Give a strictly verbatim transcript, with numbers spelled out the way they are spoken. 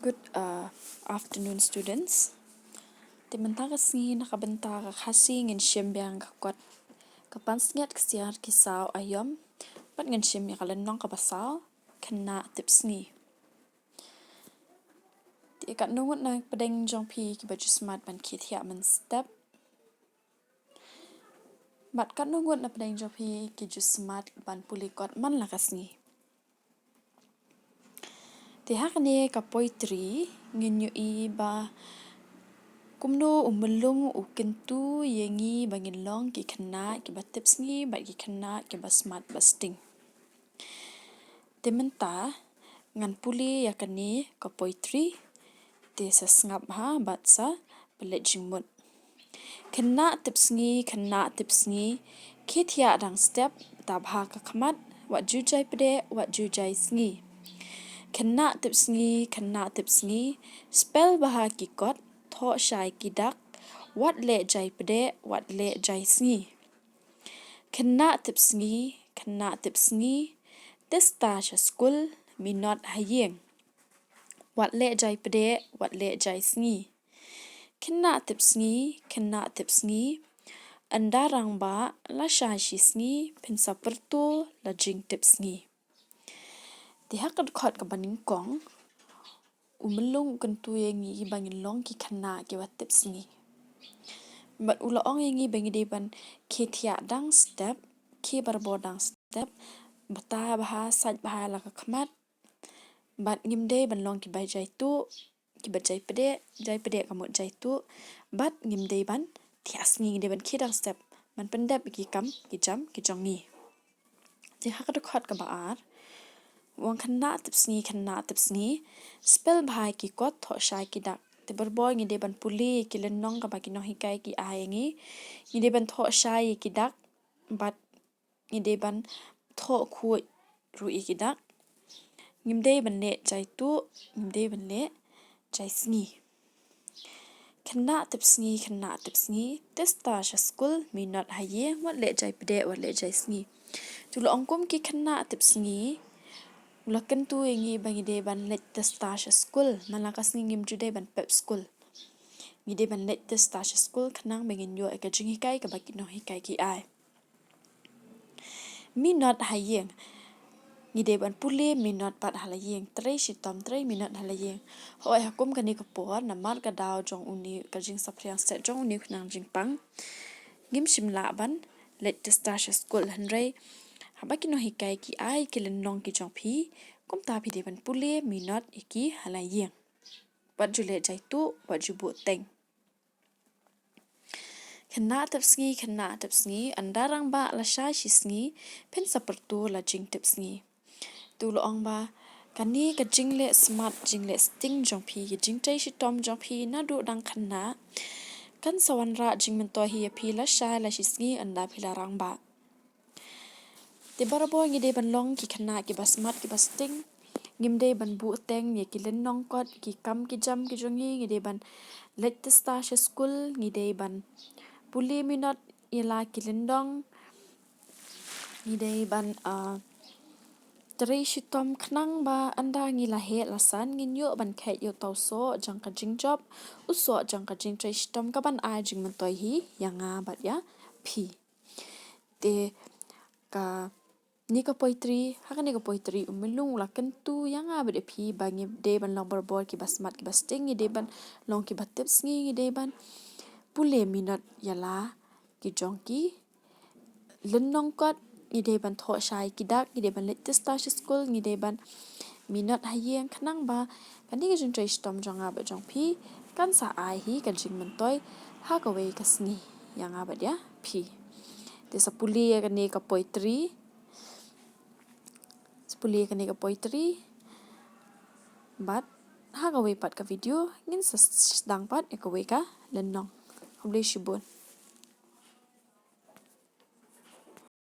Good uh, afternoon, students. Te mynta ka sngi na ka bynta ka Khasi ngin shim biang ka kot ka pansngiat ksiar ki saw aïom, bad ngin shim ïa ka lynnong kaba saw, khynnah tipsngi. Te katno ngut na pdeng jong phi kiba ju smat ban khie thiah mynstep? Bad katno ngut na pdeng jong phi ki ju smat ban pule kot man la ka sngi? Te ha kane ka poetry ngin ïohi ba kumno u myllung u kyntu ïa ngi ba ngin long ki khynnah kiba tipsngi bad ki khynnah kiba smat ba sting. Te mynta ngan pule ïa kane ka poetry, te sa sngap bha bad sa pynleit jingmut. Khynnah tipsngi, khynnah tipsngi, khie thiah dang step, da bha ka khmat, wat ju jai pdeh, wat ju jai sngi. Khynnah tipsngi, khynnah tipsngi, spell bha ki kot, thoh shai ki dak, wat leh jai pdeh, wat leh jai sngi. Khynnah tipsngi, khynnah tipsngi, tista sha skul, minot ha ïing. Wat leh jai pdeh, wat leh jai sngi. Khynnah tipsngi, khynnah tipsngi, ynda rangbah la shai shi sngi, phin sa pyrto la jingtipsngi. Te ha ka dkhot kaba nyngkong, u myllung u kyntu ïa ngi ba ngin long ki khynnah kiba tipsngi. Bad u la ong ïa ngi ba ngi dei ban khie thiah dang step, khie barabor dang step, bata bha, sait bha la ka khmat. Bad ngim dei ban long kiba jai tuh, kiba jai pdeh, jai pdeh ka mut jai tuh. Bad ngim dei ban thiah sngi, ngi dei ban khie dang step ban pyndep ïa ki kam ki jam ki jong ngi. Te ha ka dkhot kaba ar, u ong khynnah tipsngi, khynnah tipsngi, spell bha ki kot, thoh shai ki dak. Te barabor ngi dei ban pule ïa ki lynnong kaba ki nonghikai ki ai ïa ngi. Ngi dei ban thoh shai ïa ki dak bad ngi dei ban thoh khuid ruh ïa ki dak. Ngim dei ban leh jai tuh, ngim dei ban leh jai sngi. Khynnah tipsngi, khynnah tipsngi, tista sha skul, minot ha ïing, wat leh jai pdeh, wat leh jai sngi. Te u la ong kum ki khynnah tipsngi, u la kyntu ïa ngi ba ngi dei ban leit tista sha skul, man la ka sngi ngim ju dei ban pep skul. Ngi dei ban leit tista sha skul khnang ba ngin ïoh ïa ka jinghikai kaba ki nonghikai ki ai. Minot ha ïing. Ngi dei ban pule minot pat ha la ïing. Trei shitom, trei minot ha la ïing. Hooid, ha kum kane ka por, namar ka daw jong une, ka jingsaphriang stet jong une u khnang jingpang, ngim shym lah ban leit tista sha skul, hynrei haba ki nonghikai ki ai ki lynnong ki jong phi, kumta phi dei ban pule minot ïa ki ha la ïing. Wat ju leh jai tuh, wat ju buh teng. Khynnah tipsngi, khynnah tipsngi, ynda rangbah la shai shi sngi, phin sa pyrto la jingtipsngi. Te u la ong ba kane ka jingleh smat, jingleh sting jong phi, ka jingtrei shitom jong phi naduh dang khynnah, kan sa wanrah jingmyntoi hi ïa phi la shai la shi sngi ynda phi la rangbah. Te barabor ngi dei ban long ki khynnah kiba smat kiba sting. Ngim dei ban buh teng ïa ki lynnong kot, ki kam ki jam ki jong ngi, ngi dei ban leit tista sha skul, ngi dei ban pule minot ïa la ki lynnong, ngi dei ban, ah, trei shitom khnang ba ynda ngi la heh la san ngin ïoh ban khet ïa uta u soh jong ka jingjop, u soh jong ka jingtrei shitom kaban ai jingmyntoi hi ïa nga bad ïa phi. Te kane ka poetry, ha kane ka poetry u myllung u la kyntu ïa nga bad ïa phi ba ngi dei ban long barabor kiba smat kiba sting, ngi dei ban long kiba tipsngi, ngi dei ban pule minot ïa la ki jong ki lynnong kot, ngi dei ban thoh shai ki dak, ngi dei ban leit tista sha skul, ngi dei ban minot ha ïing khnang ba kane ka jingtrei shitom jong nga bad jong phi kan sa ai hi ka jingmyntoi ha kawei ka sngi ïa nga bad ïa phi. Te sa pule ïa kane ka poetry. Sa pule ïa kane ka poetry. Bad ha kawei pat ka video ngin sa sdang pat ïa kawei ka lynnong. Khublei shibun.